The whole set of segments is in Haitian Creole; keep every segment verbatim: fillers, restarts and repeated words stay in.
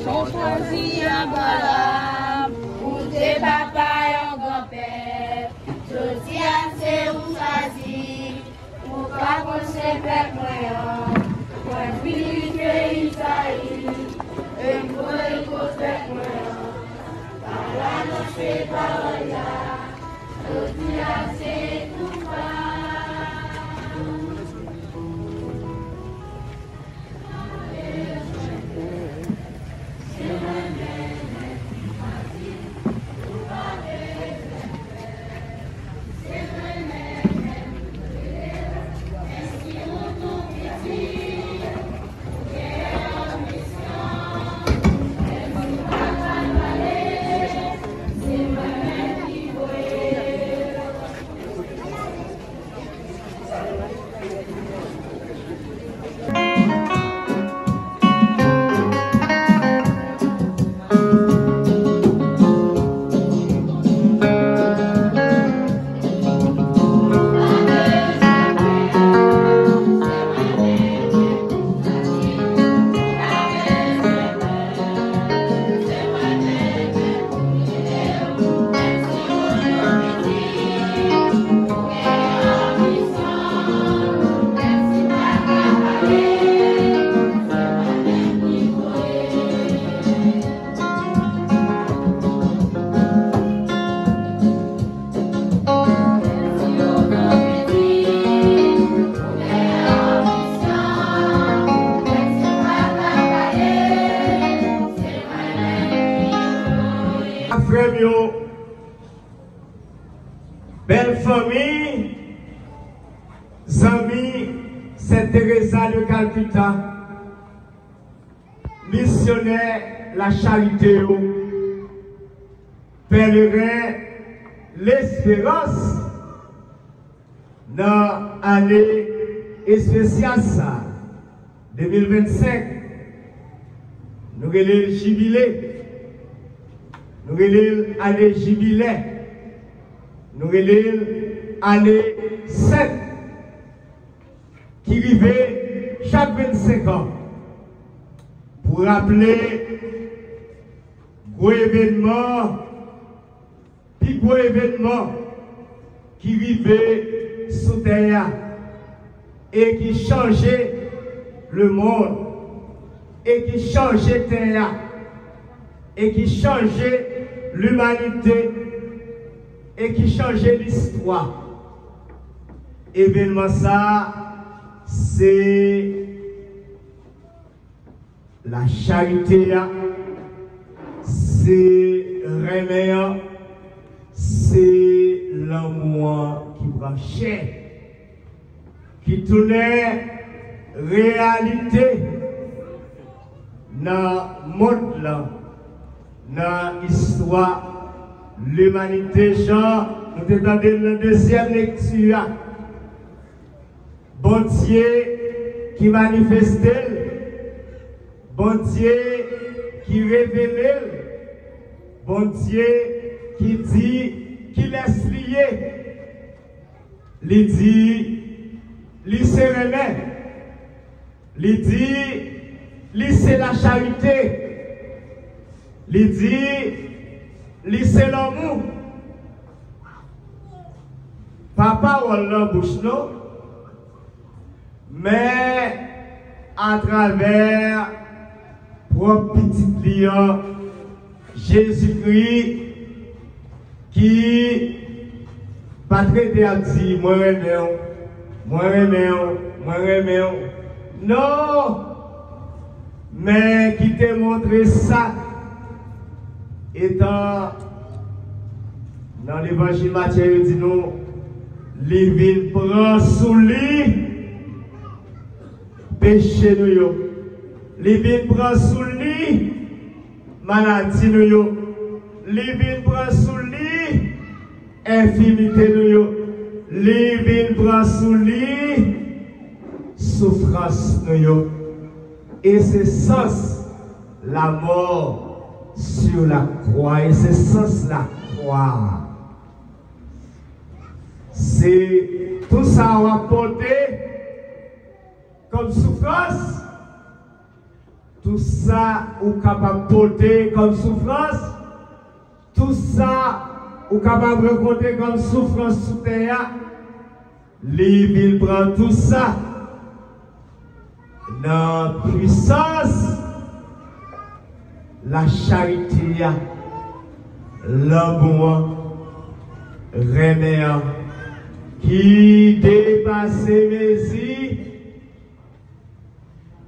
Ou chwazi Abraram pou te papa yon gran pèp. Jodi a se ou chwazi pou ka konstwi pèp mwen an. Mwen plis ke Izayi, e m voye kot pèp mwen an. Al anonse pawòl la. Jodi a se tou pa. Frè m yo, bèl fanmi, zanmi Sent Teresa de Calcutta, misyonè Lacharite yo, pèleren lesperans, nan ane espesyal sa a, de mil vennsenk, nou rele l jibile, nou rele l ane jibilè, nou rele l ane sent, ki rive chak vennsenk an pou raple gwo evènman, pi gwo evènman ki rive sou tè a e ki chanje lemonn e ki chanje tè a e ki chanje limanite e ki chanje listwa. Evènman sa a se lacharite a, se renmen an, se lanmou an ki pran chè, ki tounen reyalite nan mond lan, nan istwa limanite, jan nou te tande l nan dezyèm lekti a. Bondye ki manifeste l, Bondye ki revele l, Bondye ki di kilès li ye. Li di li se renmen. Li di li se lacharite. Li di li se lanmou. Pa pawòl nan bouch nou, men atravè pwòp Pitit li an, Jezikri, ki pa t rete ap di, "Mwen renmen w, mwen renmen w, mwen renmen w." Non! Men ki te montre sa, etan nan Levanjil Matye, yo di nou, li vin pran sou li peche nou yo. Li vin pran sou li maladi nou yo. Li vin pran sou li enfimite nou yo. Li vin pran sou li soufrans nou yo. E se sans la mort sur la croix. E se sans la croix. Se tou sa w ap pote kòm soufrans, tou sa ou kapab pote kòm soufrans, tou sa ou kapab rankontre kòm soufrans sou tè a, li vin pran tou sa nan pwisans lacharite a, lanmou an, renmen an, ki depase mezi,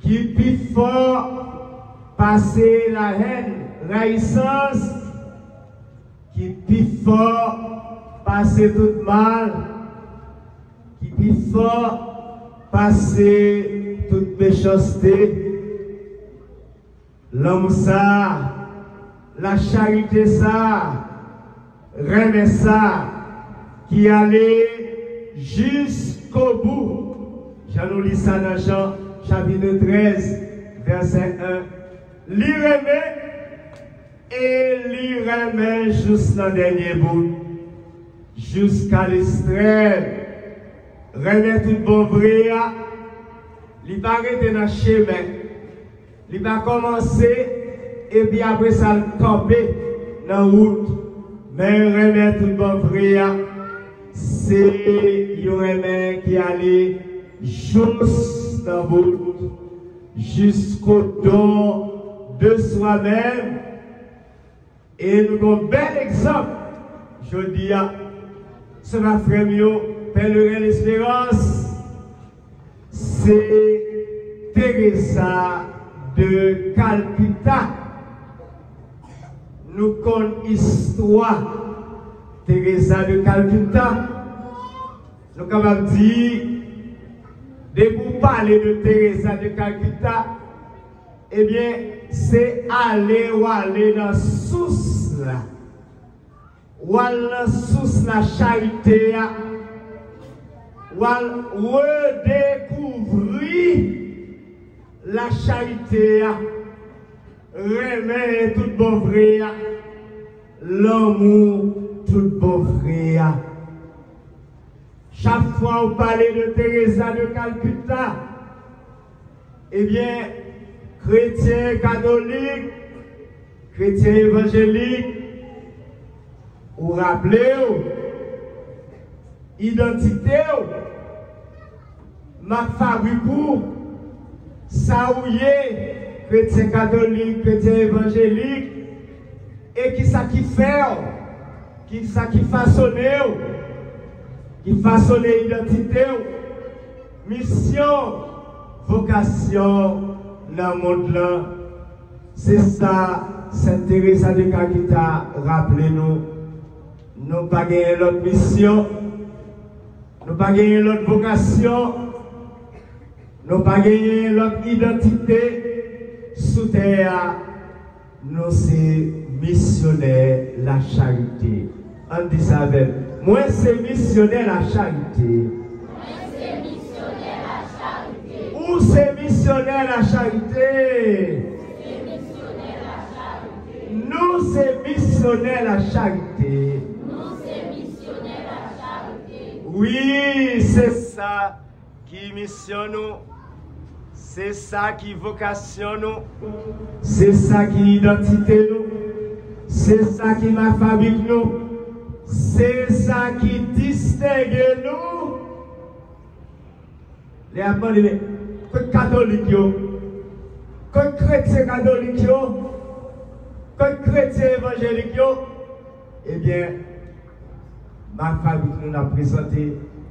ki pi fò pase lahèn, rayisans, ki pi fò pase tout mal, ki pi fò pase tout mechanste. Lanmou sa a, lacharite sa a, renmen sa a, ki ale jiskobou. Jan nou li sa nan Jan, chapit trèz, vèsè en, li renmen e li renmen jous nan dènye bout, jiska lekstrèm. Renmen tout bon vre a, li pa rete nan chemen. Li pa kòmanse epi apre sa l kanpe nan wout. Men renmen tout bon vre a, se yon renmen ki ale jous nan bout, jusqu'au don de soi-même. E nou gen yon bèl egzanp jodi a. Sè ak frè m yo, Pèleren Lesperans, se Teresa de Calcutta. Nou konn istwa Teresa de Calcutta. Nou kapab di, depi w pale de Teresa de Calcutta, ebyen, se ale w ale nan sous la. W al nan sous lacharite a. W al redekouvri lacharite a. Renmen tout bon vre a. Lanmou tout bon vre a. Chak fwa w pale de Teresa de Calcutta, ebyen, kretyen katolik, kretyen evanjelik, ou raple w, idantite w, mak fabrik ou, sa ou ye, kretyen katolik, kretyen evanjelik, e kisa ki fè w, kisa ki fasone w, ki fasone idantite w, misyon, vokasyon nan mond lan. Se sa Sent Teresa de Calcutta raple nou. Nou pa genyen lòt misyon, nou pa genyen lòt vokasyon, nou pa genyen lòt idantite sou tè a. Nou se misyonè lacharite. Ann di sa avè m. Mwen se misyonè lacharite. Mwen se misyonè lacharite. Ou se misyonè lacharite. Se misyonè lacharite. Nou se misyonè lacharite. Nou se misyonè lacharite. Wi, se sa ki misyon nou. Se sa ki vokasyon nou. Se sa ki idantite nou. Se sa ki mak fabrik nou. Se sa ki distenge nou. Lè y ap mande, men, kot katolik yo? Kot kretyen katolik yo? Kot kretyen evanjelik yo? Ebyen, mak fabrik nou n ap prezante,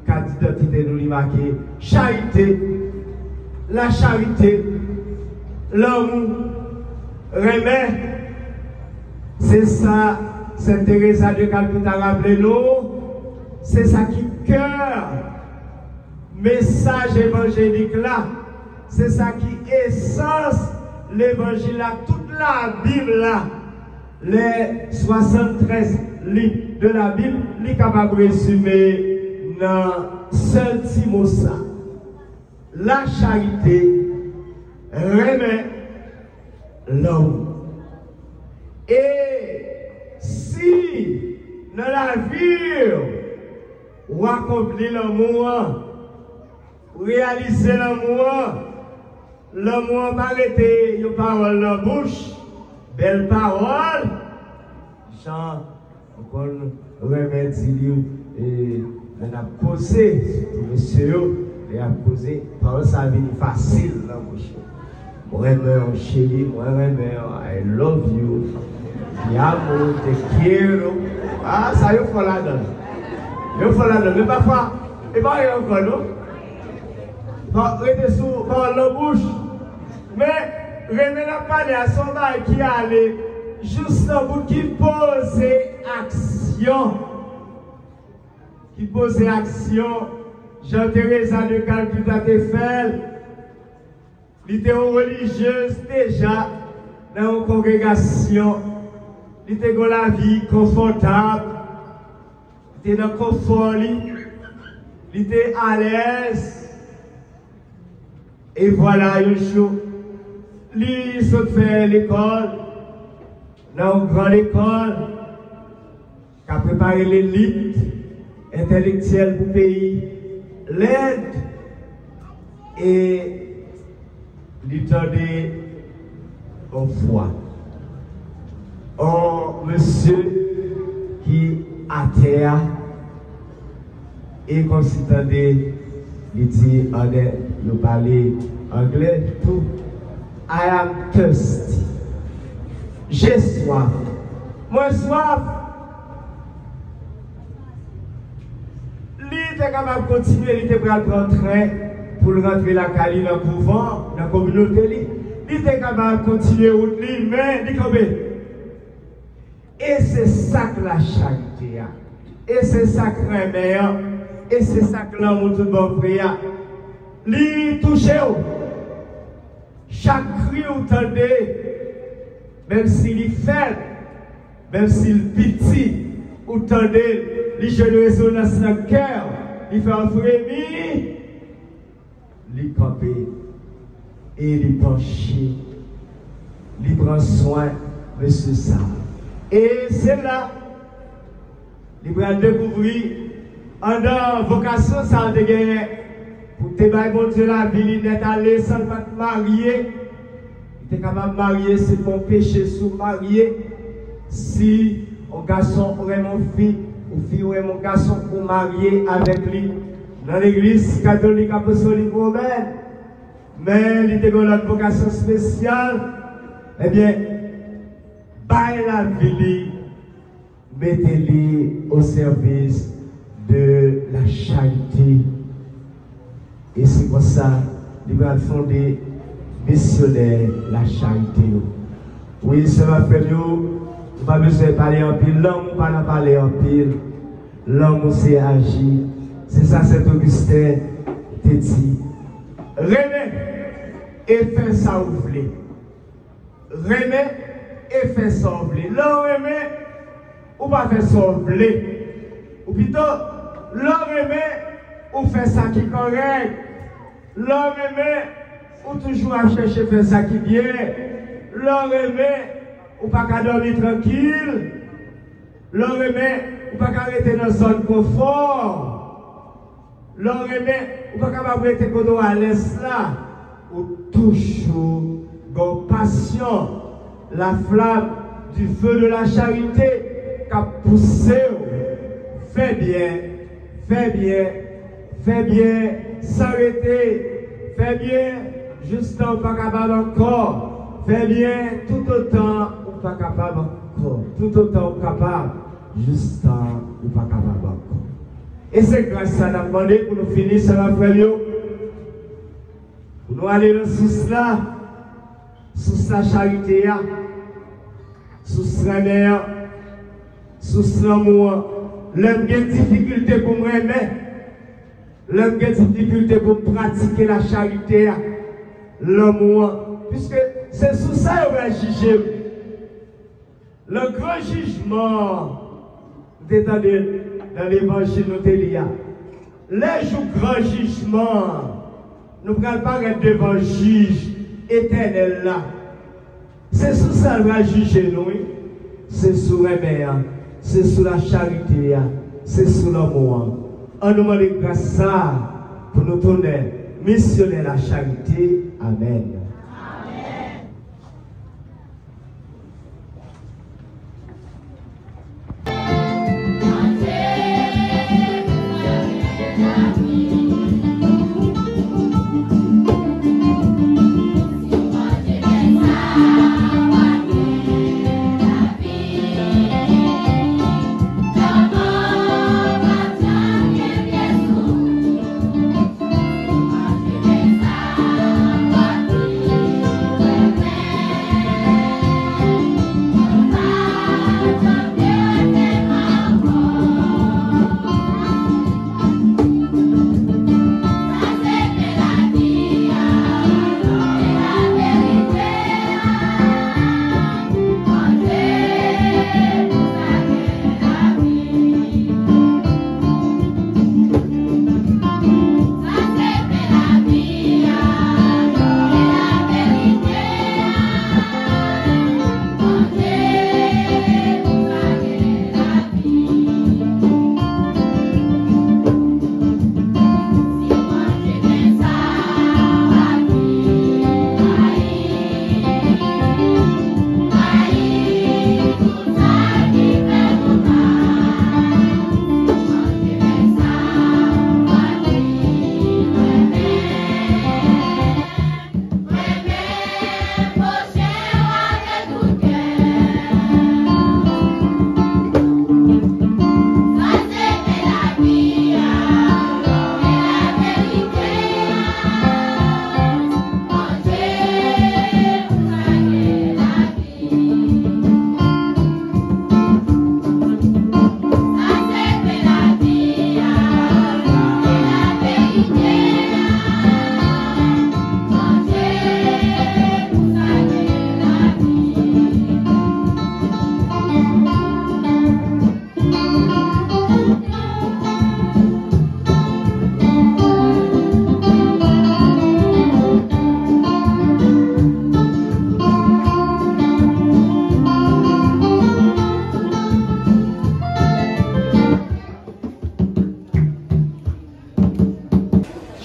kat didantite nou li make charite, lacharite, lanmou, renmen. Se sa Sent Teresa de Calcutta raple nou. Se sa ki kè mesaj evanjelik la, se sa ki esans levanjil la, tout Labib la, les soixante-treize livres de la Bible, li kapab rezime nan sèl ti mo sa. Lacharite, renmen, lanmou. E si nan lavi w, w akonpli lanmou an, Reyalize lanmou an. Lanmou an pa rete yon pawòl nan bouch, bèl pawòl. Jan nou konn renmen di li, e, lè n ap koze, sitou mesye yo, lè y ap koze, pawòl sa vini fasil nan bouch yo. Mwen renmen w, cheri, mwen renmen w, I love you, te amo, te quiero. Ah, sa yo fò ladan. Yo fò ladan, men pafwa, e pa yo ankò, non? Pa rete sou pawòl nan bouch. Men, renmen n ap pale a, se yon bagay ki ale jis nan bout, ki poze aksyon. Ki poze aksyon. Jan Teresa de Calcutta te fè l. Li te yon relijyez deja nan yon kongregasyon. Li te gen yon lavi konfòtab. Li te nan konfò li. Li te alèz. E vwala, yon jou, li sot fè lekòl nan yon gran lekòl k ap prepare lelit entèlektyèl pou peyi Lend. E li tande yon vwa. Yon mesye ki atè a, e kòmsi tande li di, ann, yo pale anglè tou, "I am thirsty." Je swaf. Mwen swaf. Li te kapab kontinye, li te pral pran tren pou l rantre lakay li nan kouvan, nan kominote li. Li te kapab kontinye wout li, men li kanpe. E se sa k lacharite a. E se sa k renmen an. E se sa k lanmou tout bon vre a. Li touche w. Chak kri ou tande, menm si li fèb, menm si l piti, ou tande l, li jwenn rezonans nan kè w, li fè w fremi, li kanpe e li panche, li pran swen mesye sa a. E se la li pral dekouvri anndan vokasyon sa a te genyen pou te bay Bondye lavi li nèt ale san l pa t marye. Li te kapab marye, se pa yon peche si w marye. Si yon gason renmen yon fi, yon fi renmen yon gason, ou marye avèk li nan legliz katolik apostolik womèn. Men li te gen yon lòt vokasyon espesyal. Ebyen, bay lavi li, mete li o sèvis de la charité. E se konsa, li pral fonde misyonè la charité yo. Wi, sè m ak frè m yo, nou pa bezwen pale anpil. Lanmou pa nan pale anpil. Lanmou se aji. Se sa Sent Ogisten te di. Renmen e fè sa w vle. Renmen e fè sa w vle. Lè w renmen, ou pa fè sa w vle. Ou pito, lè w renmen, ou fè sa ki kòrèk. Lè w renmen, ou toujou ap chèche fè sa ki byen. Lè w renmen, ou pa ka dòmi trankil. Lè w renmen, ou pa ka rete nan zòn konfò. Lè w renmen, ou pa kapab rete kote w alèz la. Ou toujou gen yon pasyon, la flamme du feu de la charité k ap pouse w fè byen, fè byen, fè byen, san rete, fè byen, jistan w pa kapab ankò, fè byen, toutotan ou pa kapab ankò, toutotan ou kapab, jistan ou pa kapab ankò. E se gras sa n ap mande pou nou fini, sè m ak frè m yo. Pou nou ale nan sous la, sous la charite a, sous renmen an, sous lanmou an. Lè m gen difikilte pou m renmen, lè m gen difikilte pou m pratike la charite a, lanmou an, piske se sou sa yo pral jije m. Le gran jijman, nou te tande l nan levanjil nou te li a. Lè jou gran jijman, nou pral parèt devan jij etènèl la. Se sou sa l pral jije nou, wi. Se sou renmen an, se sou la charite a, se sou lanmou an. An nou mande gras sa a pou nou tounen Misyonè Lacharite, amèn.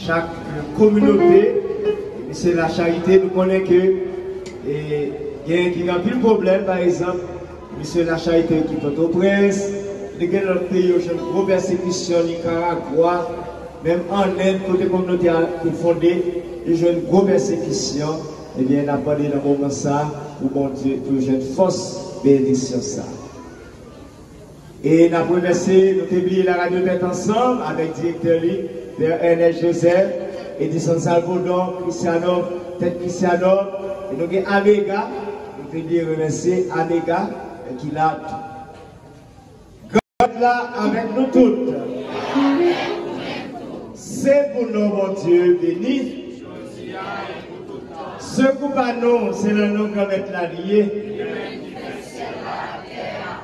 Chak kominote, misye Lacharite, nou konnen ke, e, gen, ki gen anpil pwoblèm, pa egzanp, misye Lacharite ki Pòtoprens, li gen lòt peyi yo jwenn gwo pèsekisyon, Nikaragwa, menm an End, kote kominote a te fonde, li jwenn gwo pèsekisyon. Ebyen, n ap mande nan moman sa pou Bondye, pou yo jwenn fòs benediksyon sa. E n ap remèsye, nou te bliye la radyo Tèt Ansanm avèk direktè li, Pè Ernest Joseph, Edison Salvador, Christianov, Tèt Christianov, e nou gen Amega, nou te bliye remèsye Amega, e ki la tou. Gad la avèk nou tout. Se pou non Bondye beni. Sekou pa nou, se nan non Granmèt la li ye.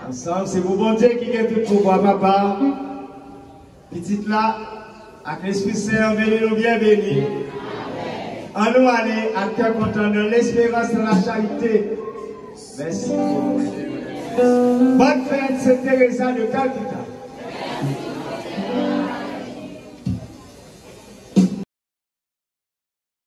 Ansanm, se pou Bondye ki gen tout pouvwa, Papa, Pitit la, ak Lespri Sen an beni nou byen beni. Annou ale ak kè kontan nan lesperans, nan lacharite. Mèsi. Bòn fèt Sent Teresa de Kalkita.